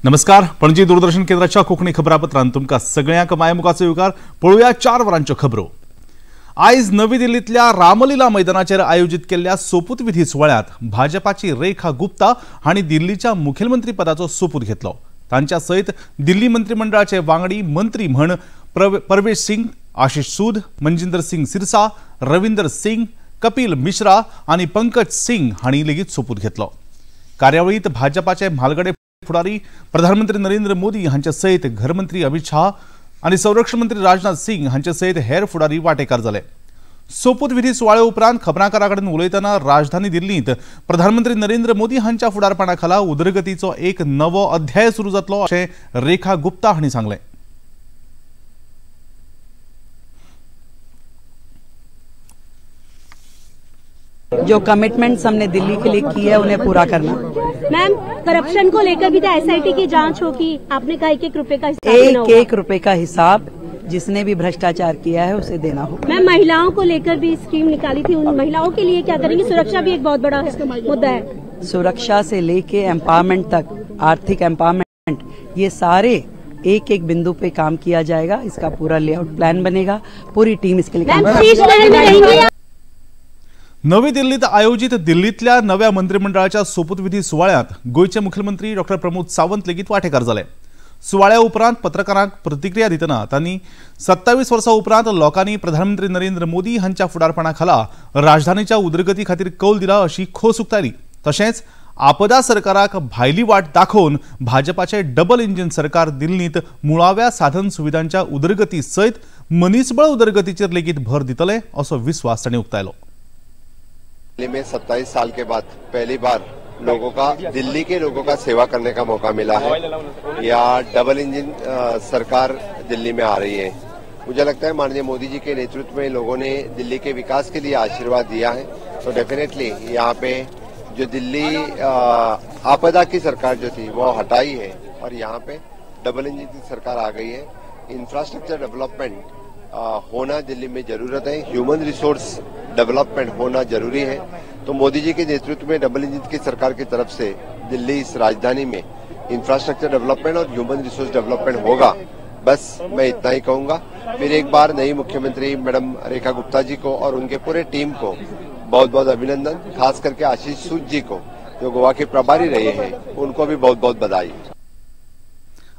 नमस्कार, पणजी दूरदर्शन केंद्राच्या कोंकणी खबरापत्रांत तुमकां सगळ्यांक मायमुखाचो येवकार। पळोवया 4 वरांच्यो खबरो। आयज नवी दिल्लींतल्या रामलीला मैदानाचेर आयोजीत केल्ल्या सोपूतविधी सुवाळ्यांत भाजपाची रेखा गुप्ता हांणी दिल्लीच्या मुखेलमंत्री पदाचो सोपूत घेतलो। तांच्या सयत दिल्ली मंत्रिमंडळाचे वांगडी मंत्री म्हण परवेश सिंग, आशिष सूद, मनजिंदर सिंग सिरसा, रविंदर सिंग, कपिल मिश्रा आनी पंकज सिंग हांणी लेगीत सोपूत घेतलो। कार्यावळींत भाजपाचे म्हालगडे फुडारी प्रधानमंत्री नरेंद्र मोदी हांचे सयत घरमंत्री अमित शाह आनी संरक्षण मंत्री राजनाथ सिंग हांचे सयत हेर फुडारी वांटेकार जाले। सोपूतविधी सुवाळ्या उपरांत खबराकारां कडेन उलयतना राजधानी दिल्लींत प्रधानमंत्री नरेंद्र मोदी हांच्या फुडारपणा खाला उदरगतीचो एक नवो अध्याय सुरू जातलो अशें रेखा गुप्ता हांणी सांगलें। जो कमिटमेंट्स हमने दिल्ली के लिए की है उन्हें पूरा करना। मैम, करप्शन को लेकर भी तो एसआईटी की जांच होगी, आपने कहा एक रुपए का हिसाब, एक रुपए का हिसाब जिसने भी भ्रष्टाचार किया है उसे देना होगा। मैम, महिलाओं को लेकर भी स्कीम निकाली थी, उन महिलाओं के लिए क्या करेंगे? सुरक्षा भी एक बहुत बड़ा मुद्दा है। सुरक्षा से लेके एम्पावरमेंट तक, आर्थिक एम्पावरमेंट, ये सारे एक एक बिंदु पे काम किया जाएगा। इसका पूरा लेआउट प्लान बनेगा, पूरी टीम इसके लिए काम करेगी। नवी दिल्लीत आयोजित दिल्लीतल्या नव्या मंत्रिमंडळाच्या सोपूतविधी सुवाळ्यांत गोंयचे मुख्यमंत्री डॉक्टर प्रमोद सावंत लेगीत वांटेकार जाले। सुवाळ्या उपरांत पत्रकारांक प्रतिक्रिया दितना तांणी 27 वर्सां उपरांत लोकांनी प्रधानमंत्री नरेंद्र मोदी हांच्या फुडारपणा खाला राजधानीच्या उदरगती खातीर कौल दिला अशी खोस उक्तायली। तशेंच आपदा सरकाराक भायली वाट दाखोवन भाजपाचे डबल इंजिन सरकार दिल्लींत मुळाव्या साधन सुविधांच्या उदरगती सयत मनीसबळ उदरगतीचेर लेगीत भर दितले असो विस्वास तांणी उक्तायलो। दिल्ली में 27 साल के बाद पहली बार लोगों का, दिल्ली के लोगों का सेवा करने का मौका मिला है। या डबल इंजन सरकार दिल्ली में आ रही है। मुझे लगता है माननीय मोदी जी के नेतृत्व में लोगों ने दिल्ली के विकास के लिए आशीर्वाद दिया है, तो डेफिनेटली यहाँ पे जो दिल्ली आपदा की सरकार जो थी वो हटाई है और यहाँ पे डबल इंजन की सरकार आ गई है। इंफ्रास्ट्रक्चर डेवलपमेंट होना दिल्ली में जरूरत है, ह्यूमन रिसोर्स डेवलपमेंट होना जरूरी है। तो मोदी जी के नेतृत्व में डबल इंजन की सरकार की तरफ से दिल्ली इस राजधानी में इंफ्रास्ट्रक्चर डेवलपमेंट और ह्यूमन रिसोर्स डेवलपमेंट होगा, बस मैं इतना ही कहूंगा। फिर एक बार नई मुख्यमंत्री मैडम रेखा गुप्ता जी को और उनके पूरे टीम को बहुत बहुत अभिनंदन, खास करके आशीष सूद जी को जो गोवा के प्रभारी रहे हैं उनको भी बहुत बहुत बधाई।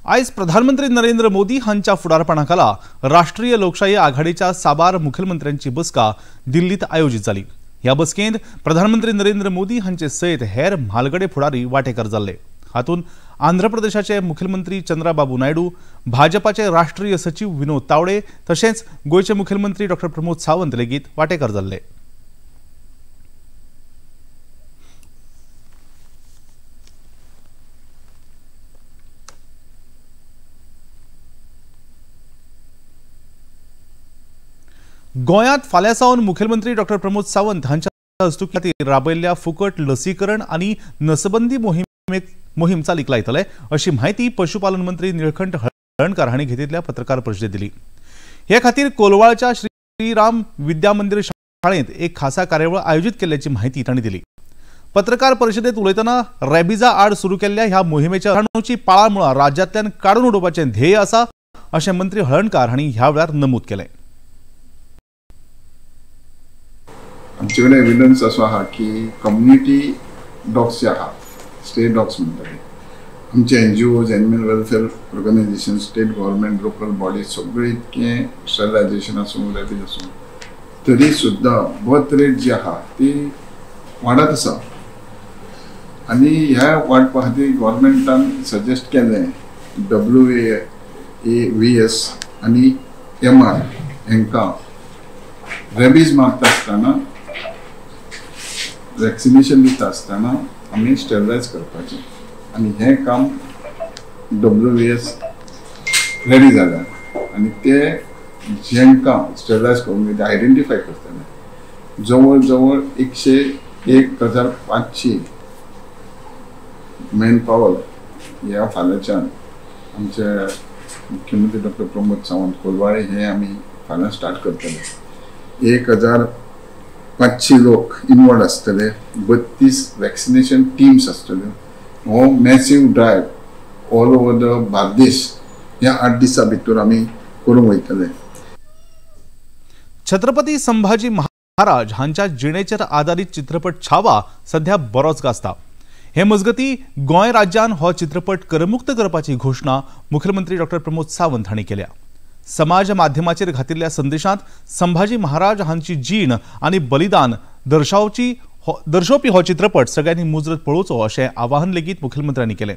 आयज प्रधानमंत्री नरेंद्र मोदी हांच्या फुडारपणाखाला राष्ट्रीय लोकशाही आघाडीच्या साबार मुखेलमंत्र्यांची बसका दिल्लीत आयोजित जाली। ह्या बसकेंत प्रधानमंत्री नरेंद्र मोदी हांचे सयत हेर म्हालगडे फुडारी वांटेकार जाल्ले। हातूंत आंध्र प्रदेशाचे मुखेलमंत्री चंद्राबाबू नायडू, भाजपाचे राष्ट्रीय सचिव विनोद तावडे तशेंच गोंयचे मुखेलमंत्री डॉक्टर प्रमोद सावंत लेगीत वांटेकार जाल्ले। गोंयांत फाल्यां सावन मुखेलमंत्री डॉक्टर प्रमोद सावंत हांच्या हस्तुकीं राबयल्ल्या फुकट लसीकरण आनी नसबंदी मोहीम चालीक लायतले अशी म्हायती पशुपालन मंत्री निळकंठ हळर्णकार हांणी घेतिल्ल्या पत्रकार परिशदेंत दिली। हे खातीर कोलवाळच्या श्रीराम विद्या मंदिर शाळेंत एक खासा कार्यावळ आयोजीत केल्ल्याची म्हायती तांणी दिली। पत्रकार परिशदेंत उलयतना रॅबिजा आड सुरू केल्ल्या ह्या मोहिमेच्या विशाणूची पाळामुळां राज्यांतल्यान काडून उडोवपाचें ध्येय आसा अशें मंत्री हळर्णकार हांणी ह्या वेळार नमूद केलें। आमचे कडेन एविडन्स असो आहा की कम्युनिटी डॉग्स जे आहा, स्टे डॉग्स म्हणटा ते, आमचे NGOs, animal welfare organisation, state government, local bodies सगळे इतकें स्टरलायजेशन आसूं, रॅबीज आसूं, तरी सुद्दां बर्थ रेट जी आहा ती वाडत आसा। आनी ह्या वाडपा खातीर गव्हर्मेंटान सजेस्ट केलें WAVS आनी MR हांकां रॅबीज मारता आसतना, वॅक्सिनेशन दिता आसतना आमी स्टरलायज करपाचें आनी हें काम WVS ready जालां आनी ते जेंकां स्टरलायज करूंक ते आयडेंटिफाय करतले. जवळ जवळ 101,500 मॅन पावर ह्या फाल्यांच्यान आमचे मुख्यमंत्री डॉक्टर प्रमोद सावंत कोलवाळे हे आमी फाल्यां स्टार्ट करतले. 1,500 लोक इनवॉल्व आसतले, 32 वॅक्सिनेशन टिम्स आसतल्यो. हो massive drive all over the Bardez ह्या 8 दिसां भितर आमी करूंक वयतले. छत्रपती संभाजी महाराज हांच्या जिणेचेर आदारीत चित्रपट छावा सध्या बरोच गाजता. हे मजगती गोंय राज्यान हो चित्रपट करमुक्त करपाची घोशणा मुख्यमंत्री डॉक्टर प्रमोद सावंत हांणी केल्या. समाज माध्यमाचेर घातिल्ल्या संदेशांत संभाजी महाराज हांची जीण आनी बलिदान दर्शोवपी हो चित्रपट सगळ्यांनी मुजरत पळोवचो अशें आवाहन लेगीत मुख्यमंत्र्यांनी केलें.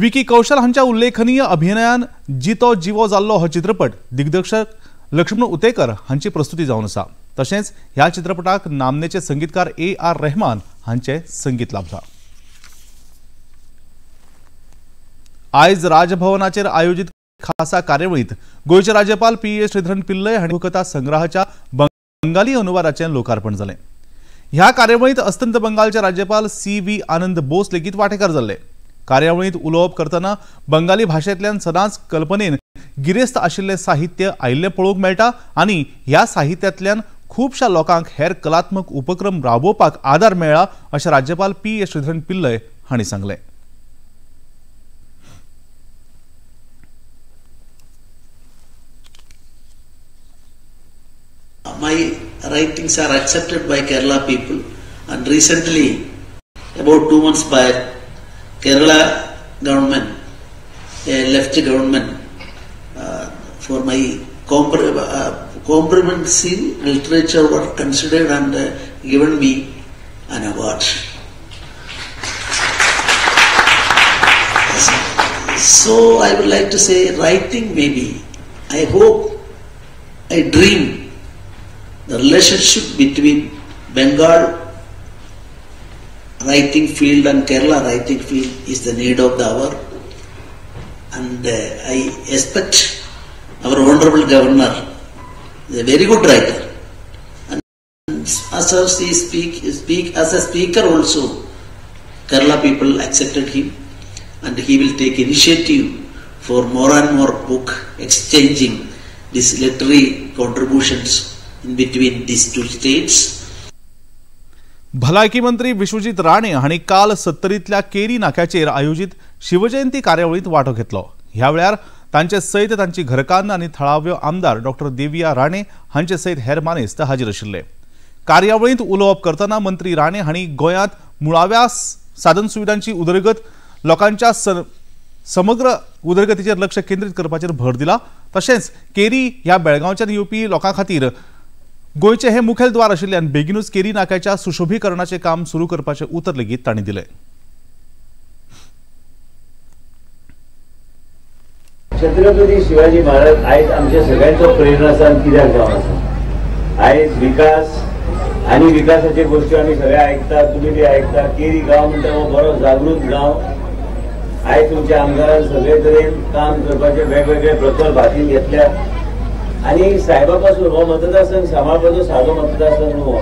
विकी कौशल हांच्या उल्लेखनीय अभिनयान जितो जिवो जाल्लो हो चित्रपट दिग्दर्शक लक्ष्मण उतेकर हांची प्रस्तुती जावन आसा. तशेंच ह्या चित्रपटाक नामनेचे संगीतकार ए.आर. रहमान हांचे संगीत लाभला. आयज राजभवनाचेर आयोजित खासा कार्यावळींत गोंयचे राज्यपाल पी.ए. श्रीधरन पिल्लय हांणी कथा संग्रहाच्या बंगाली अनुवादाचें लोकार्पण जालें. ह्या कार्यावळींत अस्तंत बंगालचे राज्यपाल सी.व्ही. आनंद बोस लेगीत वांटेकार जाल्ले. कार्यावळींत उलोवप करतना बंगाली भाशेंतल्यान सदांच कल्पनेन गिरेस्त आशिल्लें साहित्य आयिल्लें पळोवंक मेळटा आनी ह्या साहित्यांतल्यान खुबश्या लोकांक हेर कलात्मक उपक्रम राबोवपाक आदार मेळ्ळा अशें राज्यपाल पी.ए. श्रीधरन पिल्लय हांणी सांगलें. My writings are accepted by Kerala people, and recently, about 2 months back, Kerala government, a left government, for my comprehensive literature were considered and given me an award. So I would like to say, writing maybe, I hope, I dream, the relationship between Bengal writing field and Kerala writing field is the need of the hour, and I expect our honorable governor is a very good writer, and as he speak as a speaker also, Kerala people accepted him, and he will take initiative for more and more book exchanging these literary contributions in between these two states. भलायकी मंत्री विश्वजीत राणे हांणी काल सत्तरींतल्या केरी नाक्याचेर आयोजीत शिवजयंती कार्यावळींत वांटो घेतलो. ह्या वेळार तांचे सयत तांची घरकान्न आनी थळाव्यो आमदार डॉक्टर देविया राणे हांचे सयत हेर मानेस्त हाजीर आशिल्ले. कार्यावळींत उलोवप करतना मंत्री राणे हांणी गोंयांत मुळाव्या साधन सुविधांची उदरगत, लोकांच्या समग्र उदरगतीचेर लक्ष केंद्रीत करपाचेर भर दिला. तशेंच केरी ह्या बेळगांवच्यान येवपी लोकां खातीर गोंयचें हें मुखेल द्वार आशिल्ल्यान बेगीनूच केरी नाक्याच्या सुशोभीकरणाचें काम सुरू करपाचें उतर लेगीत तांणी दिलें. छत्रपती शिवाजी महाराज आयज आमच्या सगळ्यांचो प्रेरणास्थान कित्याक जावन आसा. आयज विकास आनी विकासाचे गोश्टी आमी सगळे आयकता, तुमी बी आयकता. केरी गांव म्हणटा हो बरो जागृत गांव. आयज तुमच्या आमदारान सगळे तरेन काम करपाचे वेगवेगळे प्रकल्प हातीन घेतल्या आनी साहेबा पासून हो मतदारसंघ सांबाळपाचो सादो मतदारसंघ न्हू.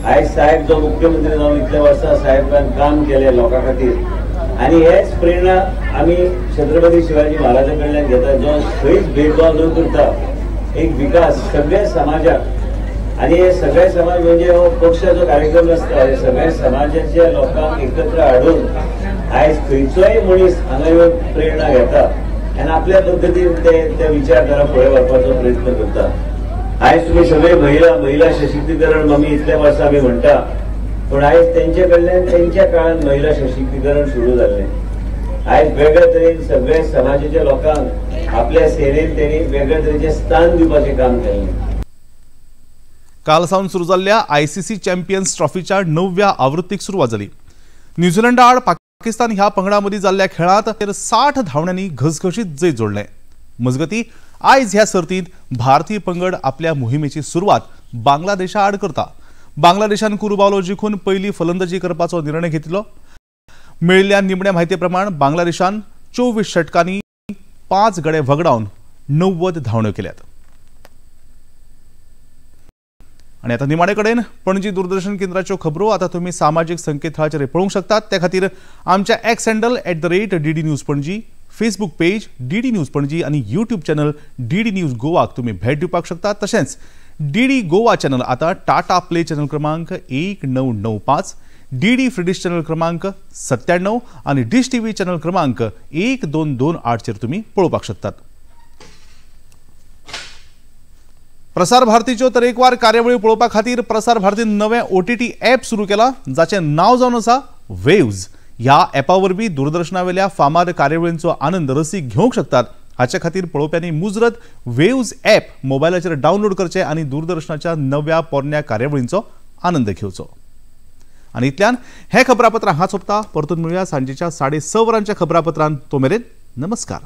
आयज साहेब जो मुख्यमंत्री जावन इतल्या वर्सां साहेबान काम केलें लोकां खातीर, आनी हेच प्रेरणा आमी छत्रपती शिवाजी महाराजा कडल्यान घेता, जो खंयच भेदभाव न करता एक विकास सगळ्या समाजाक, आनी हे सगळे समाज म्हणजे हो पक्षाचो कार्यक्रम नासता, हे सगळ्या समाजाच्या लोकांक एकत्र हाडून आयज खंयचोय मनीस हांगा येवन प्रेरणा घेता आनी आपल्या पद्दतीन ते विचारधारा फुडें व्हरपाचो प्रयत्न करता. आयज तुमी सगळे महिला सशक्तीकरण आमी इतल्या वर्सां आमी म्हणटा, पूण आयज तेंचे कडल्यान तेंच्या काळान महिला सशक्तीकरण सुरू जाल्लें. आयज वेगळ्या तरेन सगळ्या समाजाच्या लोकांक आपल्या सेनेन तेणी वेगळ्या तरेचें स्थान दिवपाचें काम केल्लें. काल सावन सुरू जाल्ल्या आयसीसी चॅम्पियन्स ट्रॉफीच्या 9व्या आवृत्तीक सुरवात जाली. न्यूझीलंडा आड पाकिस्तान ह्या पंगडा मदीं जाल्ल्या खेळांत 60 धांवड्यांनी घसघशीत जैत जोडलें. मजगती आयज ह्या सर्तींत भारतीय पंगड आपल्या मोहिमेची सुरवात बांगलादेशा आड करता. बांगलादेशान कुरुबावलो जिखून पयली फलंदाजी करपाचो निर्णय घेतिल्लो. मेळिल्ल्या निमण्या म्हायती प्रमाण बांगलादेशान 24 षटकांनी 5 गडे वगडावन 90 धांवड्यो केल्यात. आनी आतां निमाणे कडेन पणजी दूरदर्शन केंद्राच्यो खबरो आतां तुमी सामाजीक संकेतथळाचेर पळोवंक शकतात. त्या खातीर आमच्या X handle @DD News Panaji, Facebook page DD News Panaji आनी यूट्यूब चॅनल डीडी न्यूज गोवाक तुमी भेट दिवपाक शकतात. तशेंच डीडी गोवा चॅनल आतां टाटा प्ले चॅनल क्रमांक 1995, डीडी फ्रिडिश चॅनल क्रमांक 97 आनी डिश टीव्ही चॅनल क्रमांक 1228चेर तुमी पळोवपाक शकतात. प्रसार भारतीच्यो तरेकवार कार्यावळी पळोवपा खातीर प्रसार भारतीन नवें OTT app सुरू केला, जाचें नांव जावन आसा वेव्ज. ह्या ॲपा वरवीं दूरदर्शनावेल्या फामाद कार्यावळींचो आनंद रसीक घेवंक शकतात. हाचे खातीर पळोवप्यांनी मुजरत वेव्ज ॲप मोबायलाचेर डावनलोड करचें आनी दूरदर्शनाच्या नव्या पोरण्या कार्यावळींचो आनंद घेवचो. आनी इतल्यान हें खबरापत्र हांगा सोंपता. परतून मेळुया सांजेच्या 6:30 वरांच्या खबरापत्रांत. तो मेरेन नमस्कार.